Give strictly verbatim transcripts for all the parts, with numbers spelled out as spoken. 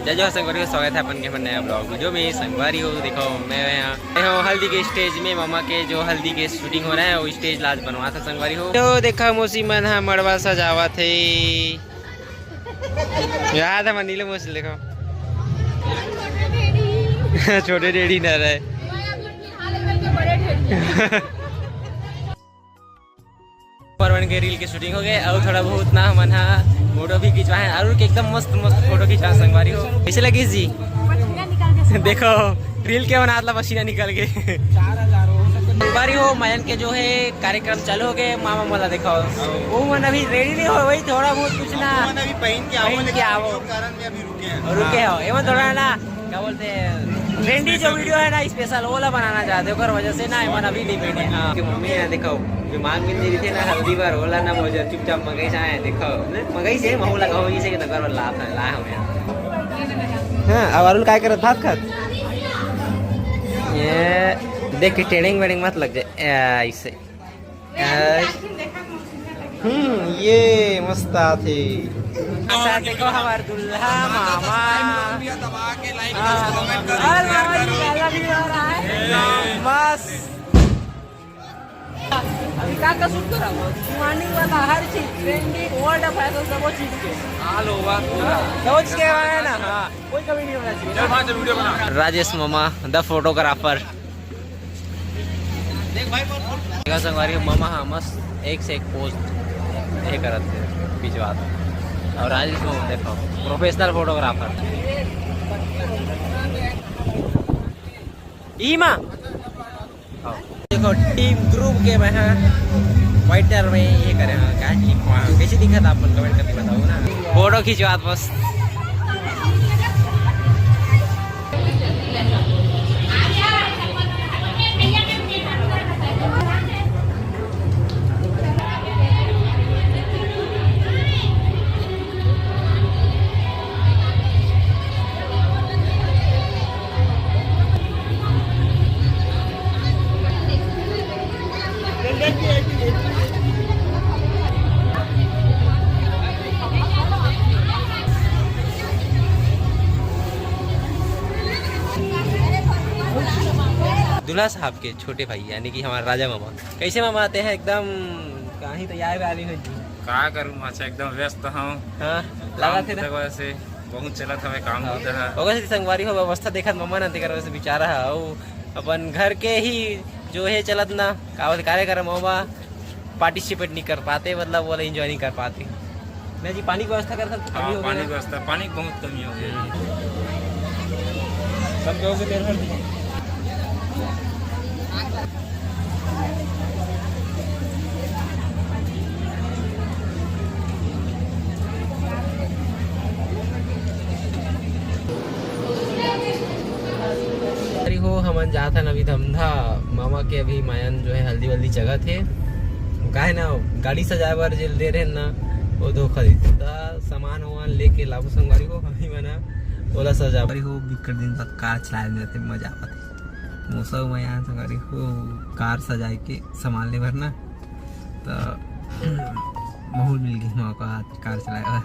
जय जोहार संगवारी हो, स्वागत है अपन के हमर नया ब्लॉग वीडियो में। संगवारी हो, देखो मैं यहाँ मैं हूँ हल्दी के स्टेज में, मामा के जो हल्दी के शूटिंग हो रहा है वो स्टेज लाज बनवा था संगवारी हो। तो देखा मौसी मन हा मड़वा सजावा थे। याद है मनीले मौसी देखो। छोटे डेडी ना रहे। परवन के रील के शूटिंग हो गए और थोड़ा बहुत ना हमन हा फोटो भी खिंचवाए हैं और एकदम मस्त मस्त फोटो खिंचवा संगवारी हो। कैसे लगी जी? देखो रील के बनात ला पसीना निकल गए। संगवारी हो, मयन के जो है कार्यक्रम चालू हो गए, मामा मोला देखो वो मन अभी रेडी नहीं हो, वही थोड़ा बहुत कुछ ना मन अभी पहन के आओ, पहन के लेकिन आओ। कारण में अभी रुके हैं। और रुके हो, एमन थोड़ा ना क्या बोलते हैं, ट्रेंडी जो वीडियो है ना स्पेशल, ओला बनाना चाहते हो, ओकर वजह से ना एमन अभी नहीं बने। हाँ, कि मम्मी यहाँ देखो, जो मांग में नहीं थे ना हल्दी बार, ओला ना मौजा चुपचाप मंगाई से आए, देखो, मंगाई से महू लगा हो, इसे के नगर वाला लाभ है, लाभ है। हाँ, अब अरुण काय करत, भात खात? ये देख के टेढ़ेंग वेढ़ेंग मत लग जाए, ऐसे। हम्म, ये मस्त आथे। अच्छा, देखो हमार दूल्हा मामा। हाँ, और मामा जी गाला भी हो रहा है। मस्त। अभी का का शूट करा? मॉर्निंग वाला हर चीज, ट्रेंडिंग, वर्ल्ड ऑफ फैशन, सब चीज के। ऑल ओवर पूरा। समझ के आया ना? हाँ, कोई कमी नहीं होना चाहिए। चल, वहाँ से वीडियो बना। राजेश मामा, द फोटोग्राफर। देखो संगवारी, मामा हा मस्त एक से एक पोज ये करत हे, खिंचवात। और आज इसको देखो, प्रोफेशनल फोटोग्राफर। ई माँ, देखो टीम ग्रुप के मैं हा वाइटर में ये करे हैं, क्या टीम, कैसे दिखा था अपन, कमेंट करके बताओ ना। फोटो खिंचवात मस्त। दूल्हा साहब के छोटे भाई यानी कि हमारे राजा मामा। कैसे मामा आते हैं? एकदम कहीं तैयार वैयार नहीं हुए जी। का करूँ, अच्छा एकदम व्यस्त हूँ। हाँ, लगा काम थे ना। की वजह से बहुत चलत हवे काम हाँ। होता है। ओकर से संगवारी हो व्यवस्था देखत मामा ना तेकर वजह से बेचारा है। वो अपन घर के ही जो है चलत ना का बोलते कार्यक्रम होबा पार्टिसिपेट नहीं कर पाते, मतलब वो एंजॉय नहीं कर पाते। मैं जी पानी की व्यवस्था कर सकते, हाँ, कमी हो पानी गई। व्यवस्था, पानी की बहुत कमी हो गई है। सब लोगों से निर्भर अरे हो, हमन जात हन अभी धमधा। मामा के अभी मायन जो है हल्दी वल्दी चघत हे। काहे ना गाड़ी सजाए बर जेल दे रहे ना, वो धोखा दे। त सामान वामान लेके लाबो संगवारी हो, अभी मना ओला सजा। अरे हो, बिकट दिन बाद कार चलाए में आते मजा आवत हे। मौसम में यहाँ संगवारी हो कार सजाए के सामान ले बर ना, त माहौल मिल गई मौका कार चलाए बर।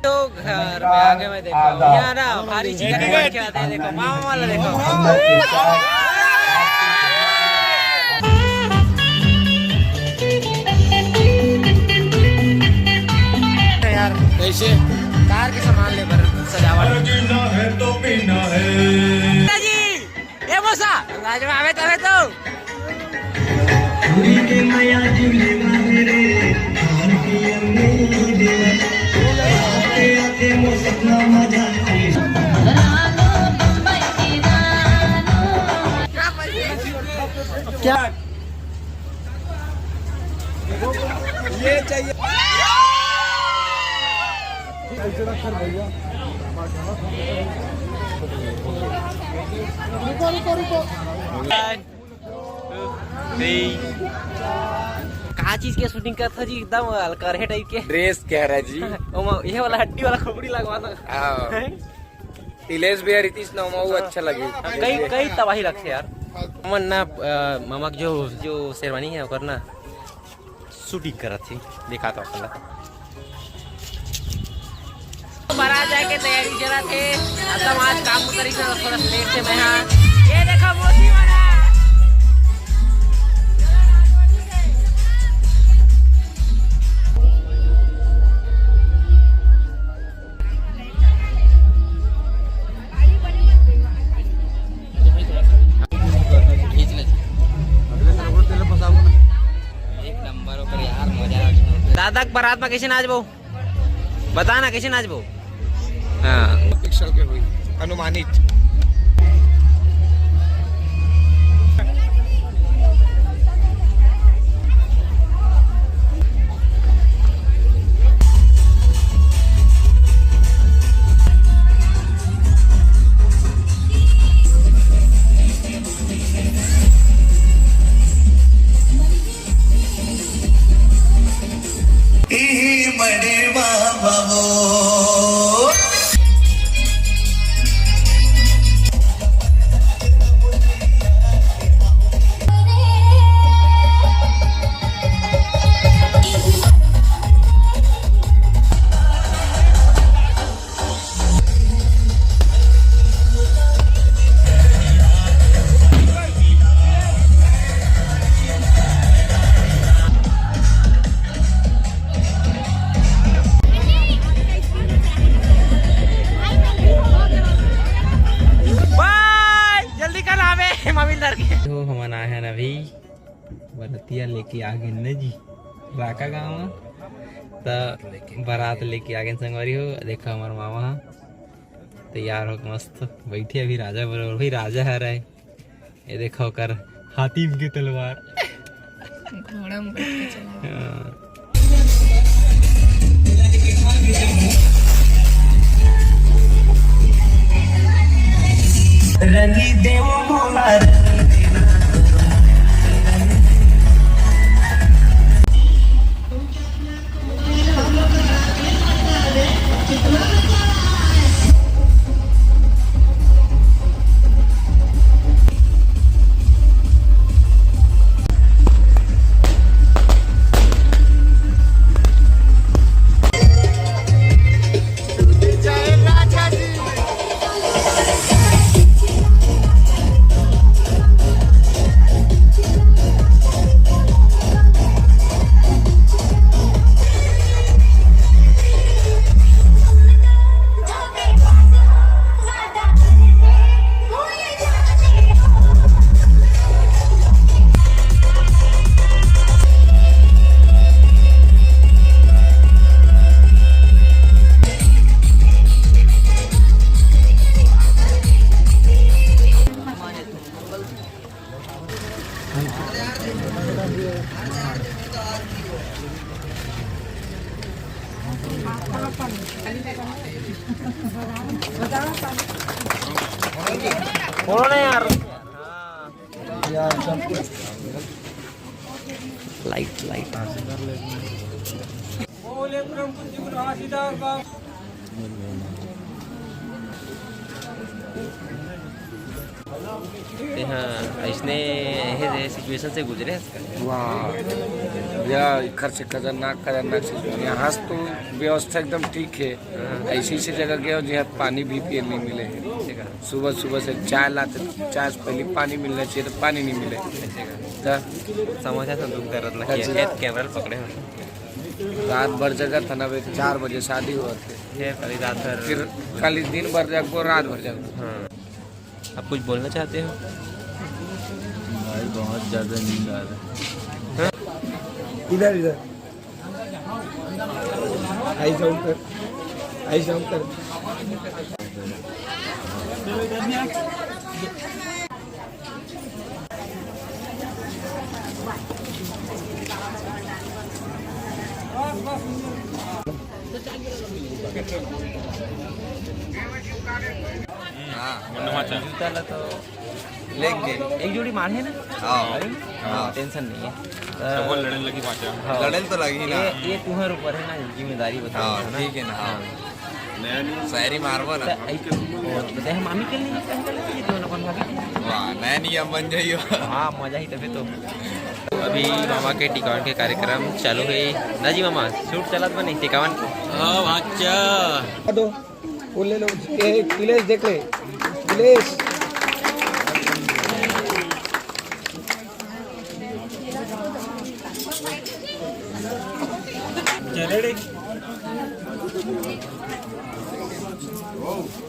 तो घर में आगे मैं देखो, यहाँ ना भारी चिकन बन के आते हैं, देखो मामा वाला देखो। यार कैसे कार के सामान ले बर सजावट। जी, ए मौसा, आज में आवे तबे तो। क्या? ये चाहिए। रुको, रुको, रुको। का चीज के शूटिंग करत हे जी? एकदम अलकरहे टाइप के। ड्रेस कह रहा जी। ओमा ये वाला हड्डी वाला खोपड़ी लगवा दो। हाँ। हैं? तिलेश भैया रितेश नौमा वो अच्छा लगे। कई, कई तबाही लगथे यार। मन ना, अ, मामा के जो, जो शेरवानी है ओकर ना शूटिंग करत हे, देखा तो अपन ला। बारात जाके तैयारी चलत हे। आज काम उतरी से थोड़ा लेट से मैं, हाँ। ये देखो मोती वाला। खींच ले। एक नंबर ऊपर यार, मजा आ गया। दादा के बारात में कैसे नाचबो? बता ना, कैसे नाचबो? हाँ। पिक्सल के हुई अनुमानित। बाय, जल्दी कर आवे, मामी धर के। तो हमन आए हन अभी बरतिया लेके आ गे न जी, राका गाँव म। त बारात लेके आ गे संगवारी हो। देखो हमर मामा ह तैयार होके मस्त बैठे अभी राजा बरोबर। भाई राजा हरय, ये देखो ओकर हाथी के तलवार। घोड़ा मुकुट के चला। हाँ। रंगी देव मोला। बोलो ना यार। Light, light. तेहा अइसने, एहे सिचुएशन से गुजरे हस का? वाह, या एखर से खतरनाक, खतरनाक सिचुएशन। यहाँ से तो व्यवस्था एकदम ठीक है। हाँ। ऐसी, ऐसी जगह गया हो, जहाँ पानी भी पिए नहीं मिले है। ठीक है। सुबह, सुबह से चाय लाते, चाय से पहले पानी मिलना चाहिए, तो पानी नहीं मिले। ठीक है। तो समोसा से दुख दर्द लग गया। अच्छा। कैमरा पकड़े हो। रात भर जगत हन, अब चार बजे शादी होवत हे। फिर कल दिन भर जगबो, रात भर जगबो। हाँ। आप कुछ बोलना चाहते हो? भाई, बहुत ज्यादा नींद आ रहा है। इधर, इधर। आई साउंड कर, आई साउंड कर। हाँ। जूता ला तो लेके। एक जोड़ी माढ़े ना? हाँ। अरे? हाँ। हाँ, टेंशन नहीं है। अच्छा, वो लड़न लगी पाछा। हाँ। लड़न तो लगी ना। ये, ये तुम्हारे ऊपर है ना, जिम्मेदारी बताओ, हाँ, है ना? ठीक है ना, हाँ। हाँ। शायरी मारबो ना। त-, ऐ-, ओ, तो हम मामी के लिए, कहीं के लिए, ये तो अपन भाभी के लिए। वाह, नया नियम बन जाइयो। हाँ, मजा ही तभी तो। अभी मामा के टिकावन के कार्यक्रम चालू है ना जी मामा, शूट चलत बने टिकावन के। हाँ, भाचा। दो। वो ले लो। ए, अखिलेश देख ले, अखिलेश।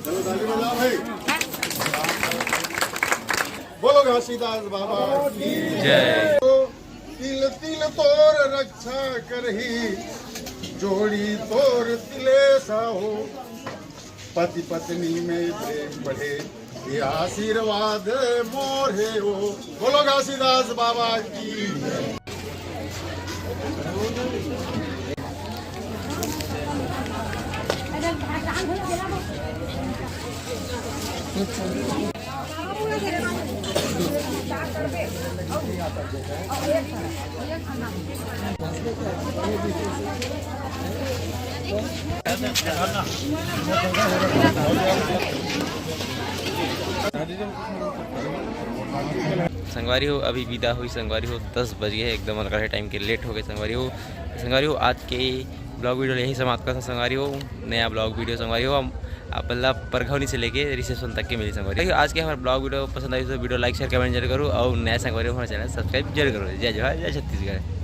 चलो, ताली बजाओ भाई। बोलो घासीदास बाबा की जय। तिल तिल तोर रक्षा करही, जोड़ी तोर तिलेसा हो। पति पत्नी में प्रेम बढ़े, ये आशीर्वाद मोर हे हो। बोलो घासीदास बाबा की। संगवारी हो, अभी विदा हुई संगवारी हो, दस बज गए, एकदम अलकड़हे टाइम के लेट हो गए संगवारी हो। संगवारी हो, आज के ब्लॉग वीडियो यही समाप्त करता संगवारी हो। नया ब्लॉग वीडियो संगवारी हो, हम अपन ला परघौनी से लेके रिसेप्शन तक के मिली संगवारी हो। आज के हमारा ब्लॉग वीडियो पसंद आई तो वीडियो लाइक, शेयर, कमेंट जरूर करो और नया संगवारी हो हमारे चैनल सब्सक्राइब जरूर करो। जय जोहार, जय छत्तीसगढ़।